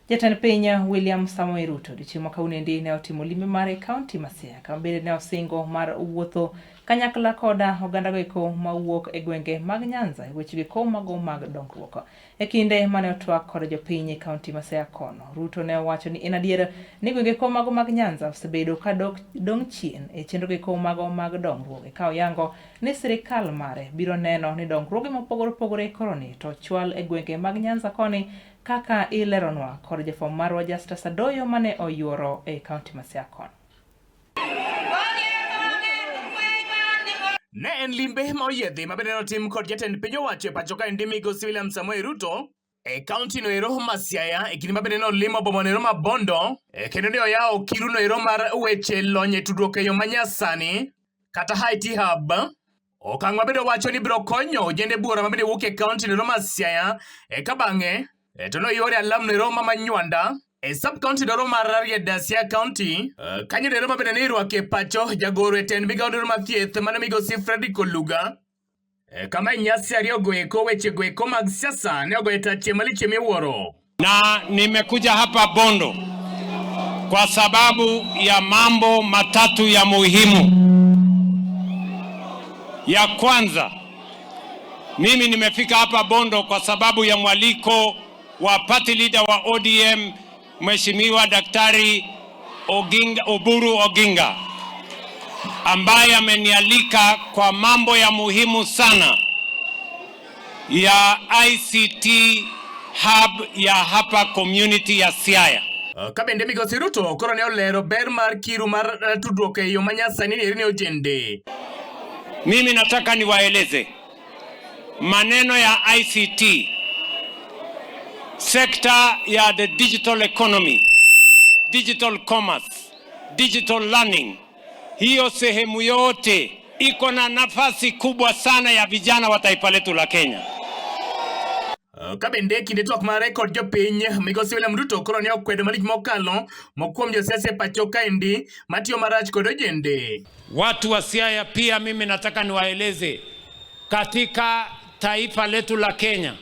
Jatend piny William Samoei Ruto odiochieng' ma kawuonoendi ne otimo limbe mare e kaunti ma Siaya kama bende ne osingo mar wuotho kanyakla koda ogandago eko mawuok e gwenge mag Nyanza e wechego eko mago mag dongruok. E kinde mane otwak kod jopiny e kaunti ma Siaya kono, Ruto ne owacho ni en adier ni gwenge eko mago mag Nyanza osebedo ka dok dong' chien e chenrogo eko mago mag dongruok e ka oyango ni sirikal mare biro neno ni dongruoge mopogore opogore koroni to ochwal e gwenge mag Nyanza koni kaka ileronwa kod jafwambo marwa Justus Adoyo mane oyuoro e kaunti ma Siaya kono. Ne en limbe ma oyiedhi ma bende notim kod jatend piny owacho e pacho kaendi migosi William Samoei Ruto e kaunti no ero ma Siaya e kinde ma bende nolimo boma no ero ma Bondo e kendo ne oyawo kiru no ero mar weche lony e tudruok e yo manyasani kata IT Hub. Okang' ma bende owacho ni biro konyo ojende buora ma bende wuok e kaunti no ero ma Siaya e ka bang'e to noyore alam no ero ma Manywanda e sub county doro mar Rarieda Siaya County. Kanyo dero ma bende ne irwake pacho jagoro e tend migawo dero mar thieth mano migosi Fredrick Oluga. Kama e nyasi ariyo goeko weche goeko mag siasa ne ogoye tache malich miwuoro. Na nimekuja hapa Bondo kwa sababu ya mambo matatu ya muhimu. Ya kwanza, mimi nimefika hapa Bondo kwa sababu ya mwaliko wa party leader wa ODM Mheshimiwa Daktari Oginga, Oburu Oginga ambaye amenialika kwa mambo ya muhimu sana ya ICT hub ya hapa community ya Siaya. Ka bende migosi Ruto koro ne olero ber mar kiru mar tudruok e yo manyasani ni ne ojende. Mimi nataka niwaeleze maneno ya ICT, sekta ya the digital economy, digital commerce, digital learning, hiyo sehemu yote iko na nafasi kubwa sana ya vijana wa taifa letu la Kenya. Ka bende kinde twak mare kod jopiny, migosi William Ruto koro ne okwedo malich mokalo moko kuom josiasa e pacho kaendi matiyo marach kod ojende. Watu wa Siaya pia mimi nataka niwaeleze katika taifa letu la Kenya,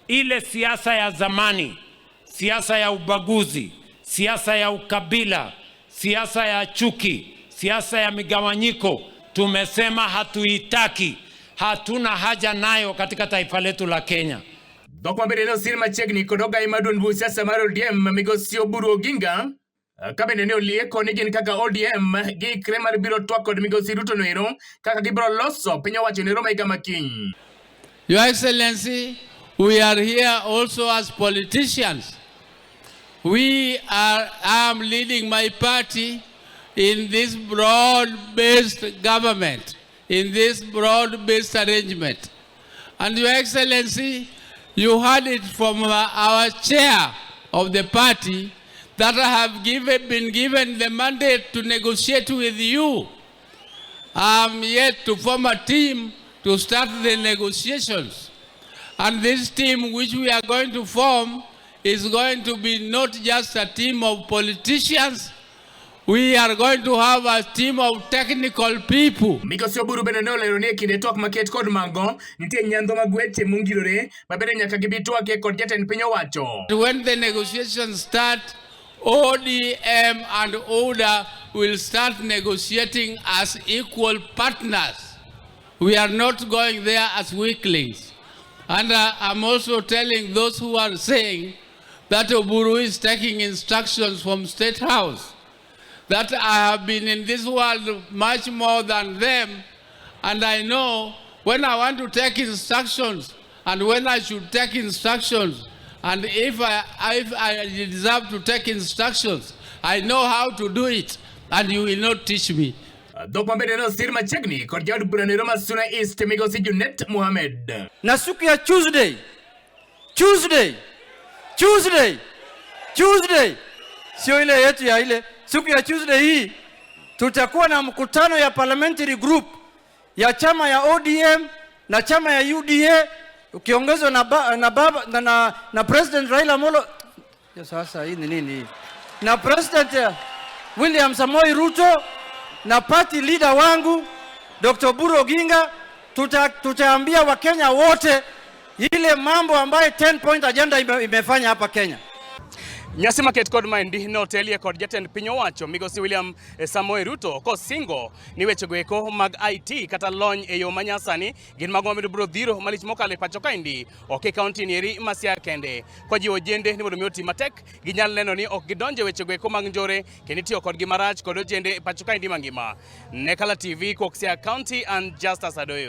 ile siasa ya zamani, siasa ya ubaguzi, siasa ya ukabila, siasa ya chuki, siasa ya migawanyiko, tumesema hatuitaki, hatuna haja nayo katika taifa letu la Kenya. Dhok ma bende ne osir machiegni kod ogai mar duond buch siasa mar ODM migosi Oburu Oginga ka bende ne olieko ni gin kaka ODM giikre mar biro twak kod migosi Ruto noero kaka gibiro loso piny owacho noero ma higa ma kiny. Your Excellency, we are here also as politicians. I am leading my party in this broad-based government, in this broad-based arrangement. And Your Excellency, you heard it from our chair of the party that I have been given the mandate to negotiate with you. I am yet to form a team to start the negotiations. And this team which we are going to form is going to be not just a team of politicians, we are going to have a team of technical people. Migosi Oburu bende ne olero ni e kinde twak maket kod mago, nitie nyandho mag weche mongirore ma bende nyaka gibi twakie kod jatend piny owacho. When the negotiations start, ODM and ODA will start negotiating as equal partners. We are not going there as weaklings. And I'm also telling those who are saying that Oburu is taking instructions from State House, that I have been in this world much more than them, and I know when I want to take instructions and when I should take instructions, and if I deserve to take instructions, I know how to do it, and you will not teach me. Dhok ma bende ne osir machiegni kod jaod bura noero ma Suna East migosi Junet Mohamed. Na siku ya Tuesday, Tuesday, Tuesday, Tuesday, sio ile yetu ya ile siku ya Tuesday hii tutakuwa na mkutano ya parliamentary group ya chama ya ODM na chama ya UDA ukiongezwa na, ba, na, baba, na, na, na President Raila Amolo. Ya sasa hii ni nini? Na President William Samoei Ruto na party leader wangu Dr. Oburu Oginga. Tutaambia Wakenya wote ile mambo ambayo 10 point agenda imefanya hapa Kenya. Nyasi maket kod maendi ne otelie kod jatend piny owacho migosi William Samoei Ruto kosingo ni wechego eko mag IT kata lony e yo manyasani gin mago mamedo biro dhiro malich mokalo e pacho kaendi ok e kaunti nieri ma Siaya kende. Kojiwo ojende ni mondo mi oti matek ginyal neno ni ok gidonjo e wechego eko mag njore kendo itiyo kodgi marach kod ojende e pacho kaendi mangima. Ne Kala TV kowuok Siaya County and Justus Adoyo.